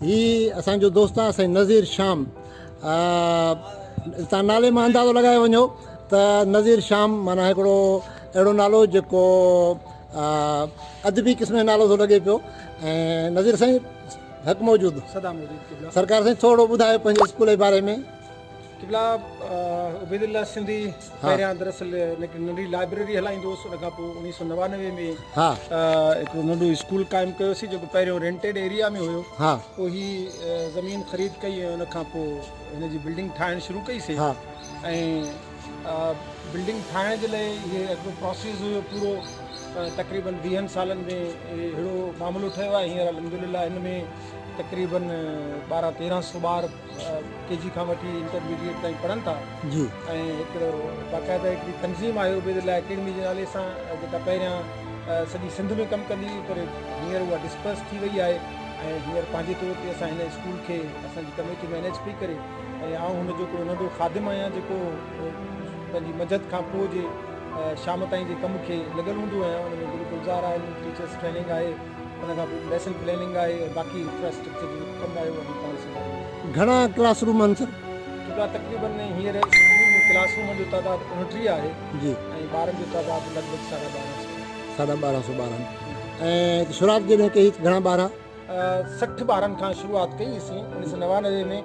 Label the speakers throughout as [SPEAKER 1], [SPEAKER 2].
[SPEAKER 1] هي اسان جو دوست آ سائين نظير شام تان نالي مان اندازو لڳائي وڃو ته نظير شام معنيٰ هڪڙو اهڙو نالو جيڪو ادبي قسم جو نالو ٿو لڳي پيو ۽ نظير سائين حق موجود
[SPEAKER 2] سدا موجود قبلا
[SPEAKER 1] سرڪار سائين ٿورو ٻڌايو پنهنجي اسڪول جي باري ۾.
[SPEAKER 2] قبلا عبيدالله سنڌي پهريان دراصل هڪ ننڍي لائبريري هلائيندو هوس ان کان پوء 1999 ۾ هڪڙو ننڍو اسڪول قائم ڪيوسين جيڪو پهريون رينٽيڊ ايريا ۾ هيو پوء هي زمين خريد ڪئي ۽ ان کان پوء هن جي بلڊنگ ٺاهڻ شروع ڪئي سي ۽ بلڊنگ ٺاهڻ جي لاء هي هڪڙو پروسيس هيو پورو تقريبن ويهن سالن ۾ اهڙو معاملو ٺهيو آهي هينئر الحمدلله هن ۾ تقريبن ٻارهن تيرهن سو ٻار ڪي جي کان وٺي انٽرميڊيٽ تائين پڙهن ٿا
[SPEAKER 1] جي
[SPEAKER 2] ۽ هڪڙو باقاعده هڪڙي تنظيم آهي عبيد الله اڪيڊمي جي نالي سان جيڪا پهريان سڄي سنڌ ۾ ڪم ڪندي هئي پر هينئر اها ڊسپرس ٿي وئي آهي ۽ هينئر پنهنجي طور تي اسان هن اسڪول کي اسان جي ڪميٽي مئنيج پئي ڪري ۽ آئون هن جو هڪڙو ننڍو خادم آهيان جيڪو پنهنجي منجهند کان پوء جي شام تائين جي ڪم کي لڳل هوندو آهيان ان ۾ گل گلزار آهن ٽيچرس ٽريننگ آهي ان کان پوء ليسن پلاننگ آهي ۽ باقي انفراسٽرڪچر جو جيڪو ڪم آهي اهو اسين پاڻ سنڀاليون ٿا.
[SPEAKER 1] گهڻا ڪلاس روم آهن سر؟
[SPEAKER 2] قبلا تقريبن هينئر اسڪول ۾ ڪلاس رومن جو تعداد 29 آهي
[SPEAKER 1] جي
[SPEAKER 2] ۽ ٻارن جو تعداد لڳ ڀڳ ساڍا ٻارهن سو آهي.
[SPEAKER 1] ساڍا ٻارهن سو ٻار آهن ۽ شروعات جڏهن ڪئي ته گهڻا ٻار ها؟
[SPEAKER 2] 60 ٻارن کان شروعات ڪئي سين 1999 ۾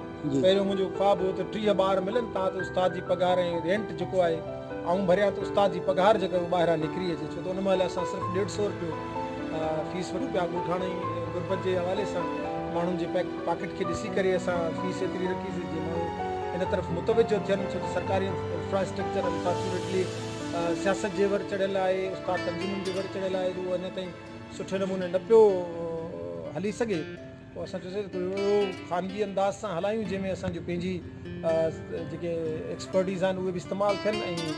[SPEAKER 2] پهريون منهنجو خواب هو ته 30 ٻار ملن تان ته استاد جي پگهار ۽ رينٽ جيڪو آهي آئون ڀريان ته استاد جي پگهار جيڪا اهو ٻاهران نڪري اچي ڇو ته ان مهل اسان صرف ڏيڍ سو روپيو فيس وٺون پيا ڳوٺاڻي غربت جي حوالي سان ماڻهن جي پاڪيٽ کي ڏسي ڪري اسان فيس ايتري رکي سي جي ماڻهو ان طرف متوجه ٿين ڇو ته سرڪاري انفراسٽرڪچر انفارچونيٽلي سياست جي ور چڙهيل آهي استاد تنظيمن جي ور چڙهيل آهي اهو اڃا تائين سٺي نموني نه پيو هلي سگهي پوء اسان چيوسين ته اهڙو خانگي انداز سان هلايون جنهن ۾ اسان جو پنهنجي جيڪي ايڪسپرٽيز آهن اهي به استعمال ٿين ۽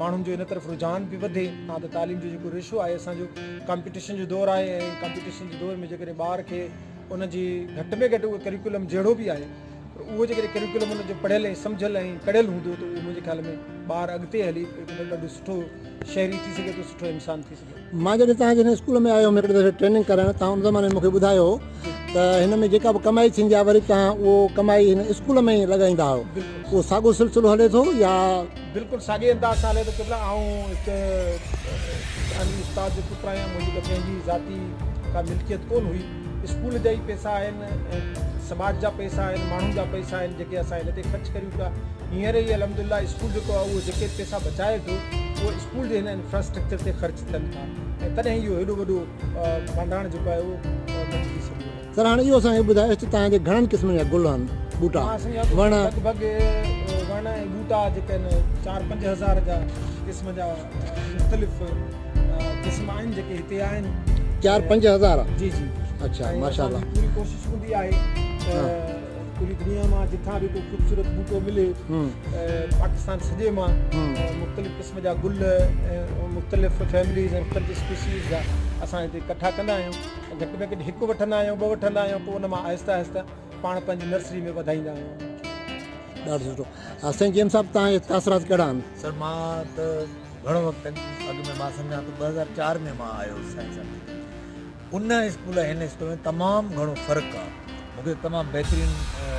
[SPEAKER 2] ماڻهن جو ان طرف رجحان به وڌي تان ته تعليم جو جيڪو ريشو آهي اسان جو ڪامپيٽيشن جو دور آهي ۽ ڪامپيٽيشن جي دور ۾ جيڪڏهن ٻار کي ان جي گهٽ ۾ گهٽ اهو ڪريڪولم جهڙو به آهي پر اهو جيڪڏهن ڪريڪولم ان جو پڙهيل ۽ سمجهيل ۽ ڪڙهيل هوندو ته اهو منهنجي خيال ۾ ٻار اڳتي هلي هڪ ڏاڍو سٺو شهري ٿي سگهي ٿو سٺو انسان ٿي سگهي ٿو.
[SPEAKER 1] مان جڏهن توهان جي هن اسڪول ۾ آيو هيم هڪڙي دفعي ٽريننگ ڪرائڻ توهان ان زماني ۾ مون کي ٻڌايو هو ته هن ۾ جيڪا به ڪمائي ٿيندي آهي وري توهان اهو ڪمائي هن اسڪول ۾ ئي لڳائيندا آهيو اهو ساڳو سلسلو هلي ٿو يا.
[SPEAKER 2] بلڪل ساڳي انداز سان هلي ٿو قبلا آئون هڪ تعليمي استاد جو پٽ آهيان منهنجي ڪا پنهنجي ذاتي ڪا ملڪيت ڪونه هئي اسڪول جا ئي پئسا آهن ۽ سماج جا پئسا آهن ماڻهن جا پئسا آهن جيڪي اسان هن تي خرچ ڪريون پيا هينئر ئي الحمدلله اسڪول جيڪو آهي اهو جيڪي پئسا بچائي ٿو اهو اسڪول جي هن انفراسٽرڪچر تي خرچ ٿين ٿا ۽ تڏهن اهو هيڏو وڏو مانڊاڻ جيڪو آهي اهو بڻجي سگهيو آهي.
[SPEAKER 1] سر هاڻي اهو اسان کي ٻڌايو ته توهان جي گهڻن قسمن جا گل آهن، ٻوٽا،
[SPEAKER 2] مان سمجهان ٿو
[SPEAKER 1] وڻ.
[SPEAKER 2] لڳ ڀڳ وڻ ۽ ٻوٽا جيڪي آهن چار پنج هزار جا قسم جا مختلف قسم آهن جيڪي هتي آهن.
[SPEAKER 1] چار پنج هزار؟
[SPEAKER 2] جي جي.
[SPEAKER 1] اڇا ماشاء الله.
[SPEAKER 2] پوري ڪوشش هوندي آهي ته پوري دنيا مان جتان به ڪو خوبصورت ٻوٽو ملي پاڪستان سڄي مان مختلف قسم جا گل ۽ مختلف فيمليز ۽ مختلف اسپيسيز جا اسان هتي ڪٺا ڪندا آهيون ۽ گهٽ ۾ گهٽ هڪ وٺندا آهيون ٻه وٺندا آهيون پوء ان مان آهستي آهستي پاڻ پنهنجي نرسري ۾ وڌائيندا آهيون.
[SPEAKER 1] ڏاڍو سٺو. سائين جي ايم صاحب توهان جا تاثرات ڪهڙا آهن؟
[SPEAKER 3] سر مان ته گهڻو وقت اڳ ۾ مان سمجهان ٿو 2004 ۾ مان آيو هوس سائين صاحب ان اسڪول ۽ هن اسڪول ۾ تمام گهڻو فرق آ مون کي تمام بهترين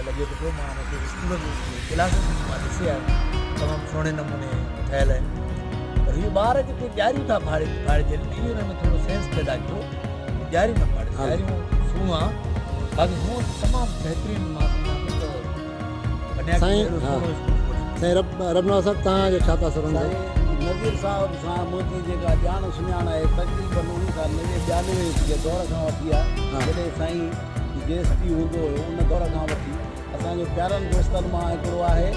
[SPEAKER 3] لڳي ٿو پيو مان ان کي اسڪول جو ڪلاسز به مان ڏسي آيو تمام سهڻي نموني ٺهيل آهن پر هي ٻار جيڪي ڄاريون ٿا ڦاڙي ڦاڙجن اهو ان ۾ ٿورو سينس پيدا ڪيو ڄاريون نه ڦاڙي ڄاريون سون آ باقي هونء تمام بهترين مان سمجهان ٿو ته
[SPEAKER 1] سائين ها سائين رب ربنواز صاحب توهان جو ڇا تاثر هوندو؟
[SPEAKER 4] سائين نذير صاحب سان منهنجي جيڪا ڄاڻ سڃاڻ آهي تقريبن انهي سال نوي ٻيانوي جي دور کان وٺي آهي جڏهن سائين جي ايس پي هوندو هيو ان دور کان وٺي اسان جو پيارن دوستن مان هڪڙو آهي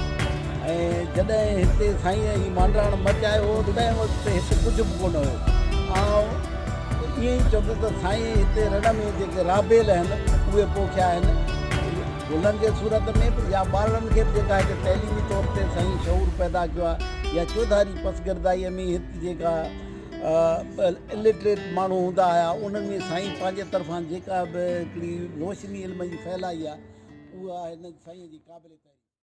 [SPEAKER 4] ۽ جڏهن هتي سائين هي مانڊاڻ مچايو هو تنهن وقت هت ڪجهه به ڪونه هيو آئون ائين ئي چوندس ته سائين هتي رڻ ۾ جيڪي رابيل آهن اهي پوکيا آهن گلن جي صورت ۾ به يا ٻارڙن کي به جيڪا هڪ تعليمي طور تي سائين شعور پيدا ڪيو آهي يا چوڌاري پسگردائيء ۾ هت جيڪا الٽريٽ ماڻهو هوندا هيا انهن ۾ سائين پنهنجي طرفان جيڪا به هڪڙي روشني علم جي ڦهلائي آهي اها هن سائين جي قابل تعريف.